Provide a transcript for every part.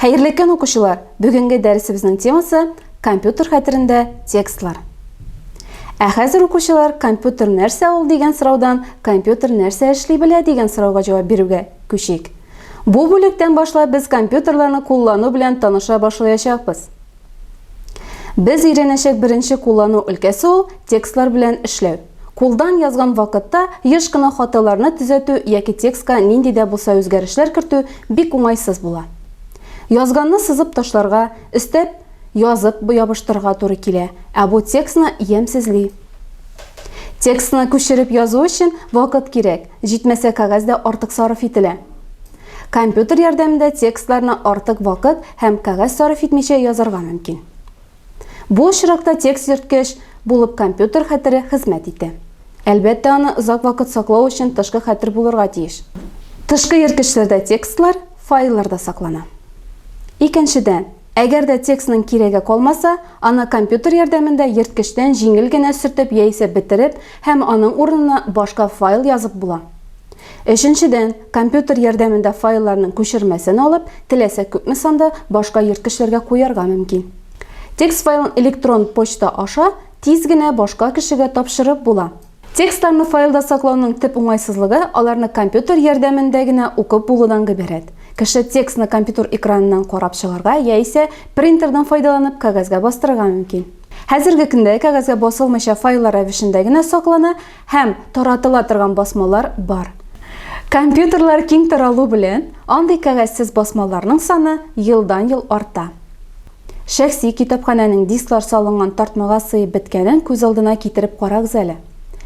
Хәерле көн, укучылар! Бүгенге дәресебезнең темасы компьютер хәтерендә текстлар. Ә хәзер, укучылар, компьютер нәрсә ул дигән сораудан компьютер нәрсә эшли белә дигән сорауга җавап бирүгә күчик. Бу бүлектән башлап без компьютерларны куллану белән таныша башлаячакбыз. Без өйрәнәчәк беренче куллану өлкәсе ул текстлар белән эшләү. Кулдан язган вакытта еш кына хаталарны төзәтү яки текстка нинди дә булса үзгәрешләр кертү бик уңайсыз була. Язганны сызып ташларга, өстәп язып ябыштырырга туры килә, ә бу текстны ямьсезли. Текстны күчереп язу өчен вакыт кирәк, җитмәсә кәгазь дә артык сарыф ителә. Компьютер ярдәмендә текстларны артык вакыт һәм кәгазь сарыф итмичә язарга мөмкин. Бу очракта текст йөрткеч булып компьютер хәтере хезмәт итә. Әлбәттә, аны озак вакыт саклау өчен тышкы хәтер булырга тиеш. Тышкы йөрткечләрдә текстлар файлларда саклана. Икенчедән, әгәр дә текстның кирәге калмаса, аны компьютер ярдәмендә йөрткечтән җиңел генә сөртеп яисә бетереп һәм аның урынына башка файл язып була. Өченчедән, компьютер ярдәмендә файлларның күчермәсен алып, теләсә күпме санда башка йөрткечләргә куярга мөмкин. Текст файлын электрон почта аша тиз генә башка кешегә тапшырып була. Текстларны файлда саклауның төп уңайсызлыгы аларны компьютер ярдәмендә генә укып булудан гыйбарәт. Кеше текстны компьютер экраныннан карап чыгарга яисә принтердан файдаланып кәгазьгә бастырырга мөмкин. Хәзерге көндә кәгазьгә басылмыйча файллар рәвешендә генә саклана һәм таратыла торган басмалар бар. Компьютерлар киң таралу белән, андый кәгазьсез басмаларның саны елдан-ел арта. Шәхси китапханәнең дисклар салынган тартмага сыеп беткәнен күз алдына китереп карагыз әле.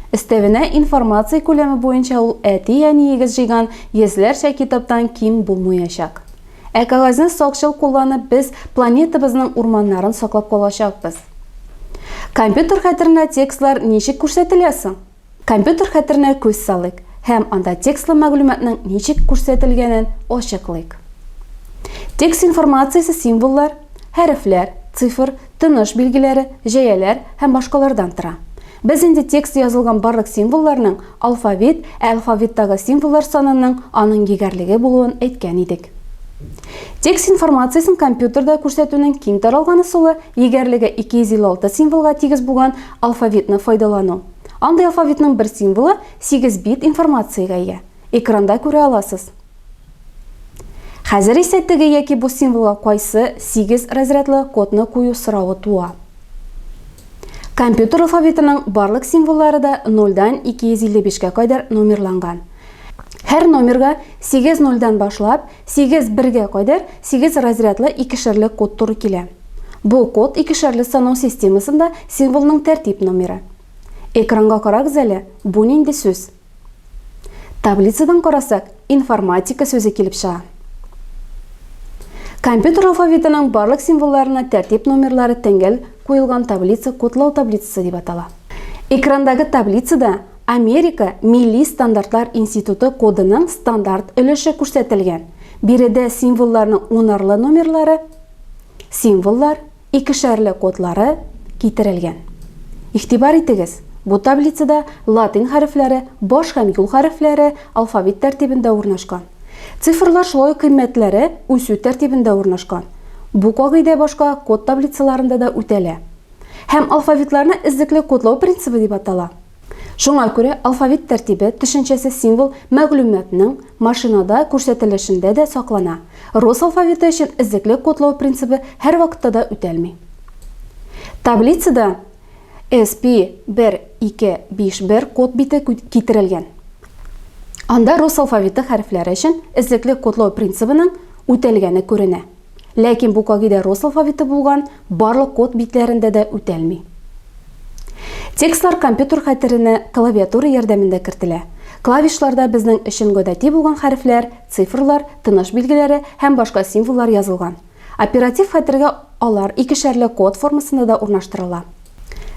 Өстәвенә, информация күләме буенча ул әти-әниегез җыйган йөзләрчә китаптан ким булмаячак. Ә кәгазьне сакчыл кулланып, без планетабызның урманнарын саклап калачакбыз. Компьютер хәтеренә текстлар ничек күрсәтелә соң? Компьютер хәтеренә күз салыйк һәм анда текстлы мәгълүматның ничек күрсәтелгәнен ачыклыйк. Текст информациясе символлар, хәрефләр, цифр, тыныш билгеләре, җәяләр һәм башкалардан тора. Без инде текст язылган барлык символларның алфавит, ә алфавиттагы символлар санының аның егәрлеге булуын әйткән идек. Текст информациясен компьютерда күрсәтүнең киң таралган ысулы егәрлеге 256 символга тигез булган алфавитны файдалану. Андый алфавитның бер символы 8 бит информациягә ия. Экранда күрә аласыз. Хәзер исә теге яки бу символга кайсы 8 разрядлы кодны кую соравы туа. Компьютер алфавитының барлык символлары да нольдан 255 кә кадәр номерланган. Һәр номерга 8 нольдан башлап, 8 бергә кадәр 8 разрядлы икешәрле код туры килә. Бу код икешәрле санау системасында символның тәртип номеры. Экранга карагыз әле, бу нинди сүз? Таблицадан карасак, информатика сүзе килеп чыга. Компьютер алфавитының барлык символларына тәртип номерлары тәңгәл куелган таблица кодлау таблицасы дип атала. Экрандагы таблицада Америка Милли стандартлар институты кодының стандарт өлеше күрсәтелгән. Биредә символларның унарлы номерлары, символлар, Икешәрле кодлары китерелгән. Игътибар итегез, бу таблицада латин хәрефләре, баш һәм юл хәрефләре алфавит тәртибендә урнашкан. Цифрлар шулай ук кыйммәтләре үсү тәртибендә урнашкан. Бу кагыйдә башка код таблицаларында да үтәлә. Һәм алфавитларны эзлекле кодлау принцибы дип атала. Шуңа күрә алфавит тәртибе төшенчәсе символ мәгълүматның машинада күрсәтелешендә дә саклана. Рус алфавиты өчен эзлекле кодлау принцибы һәрвакытта да үтәлми. Таблицада SP 1 2 5 1 код бите китерелгән. Анда рус алфавиты хәрефләре өчен эзлекле кодлау принцибының үтәлгәне күренә. Ләкин бу кагыйдә рус алфавиты булган барлык код битләрендә дә үтәлми. Текстлар компьютер хәтеренә клавиатура ярдәмендә кертелә. Клавишларда безнең өчен гадәти булган хәрефләр, цифрлар, тыныш билгеләре һәм башка символлар язылган. Оператив хәтергә алар икешәрле код формасында да урнаштырыла.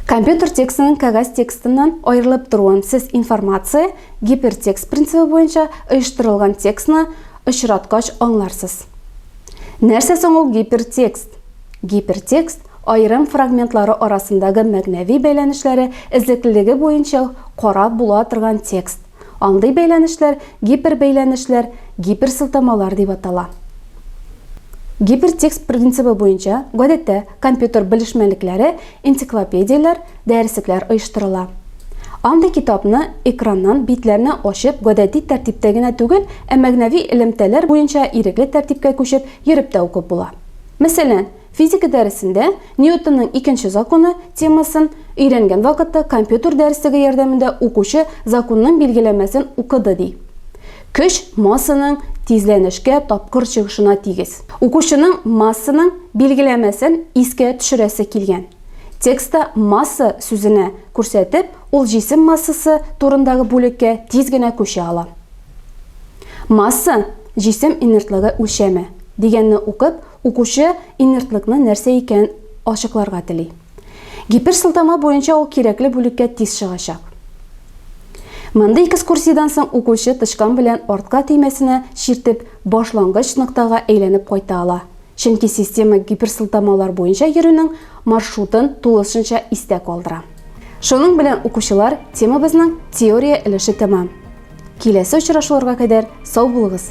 Компьютер текстының кәгазь текстыннан аерылып торуын сез информация, гипертекст принцибы буенча оештырылган текстны очраткач аңларсыз. Нәрсә соң ул гипертекст? Гипертекст, аерым фрагментлары арасындагы мәгънәви бәйләнешләре эзлеклелеге буенча карап була торган текст. Андый бәйләнешләр гипербәйләнешләр, гиперсылтамалар дип атала. Гипертекст принцибы буенча, гадәттә, компьютер белешмәлекләре, энциклопедияләр, дәреслекләр оештырыла. Андый китапны экраннан битләрне ачып гадәти тәртиптә генә түгел, ә мәгънәви элемтәләр буенча ирекле тәртипкә күчеп йөреп тә укып була. Мәсәлән, физика дәресендә Ньютонның икенче законы темасын өйрәнгән вакытта компьютер дәреслеге ярдәмендә укучы законның билгеләмәсен укыды ди. Көч массаның тизләнешкә тапкыр чыгышына тигез. Укучының массаның билгеләмәсен искә төшерәсе килгән. Текстта масса сүзенә күрсәтеп, ул җисем массасы турындагы бүлеккә тиз генә күчә ала. Масса, җисем инертлыгы үлчәме, дигәнне укып, укучы инертлыкны нәрсә икәнен ачыкларга тели. Гиперсылтама буенча ул кирәкле бүлеккә тиз чыгачак. Мондый экскурсиядән соң укучы тычкан белән артка төймәсенә чиртеп, башлангыч ноктага әйләнеп кайта ала, чөнки система гиперсылтамалар буенча йөрүнең маршрутын тулысынча истә калдыра. Шуның белән, укучылар, темабызның теория өлеше тәмам. Киләсе очрашуларга кадәр сау булыгыз!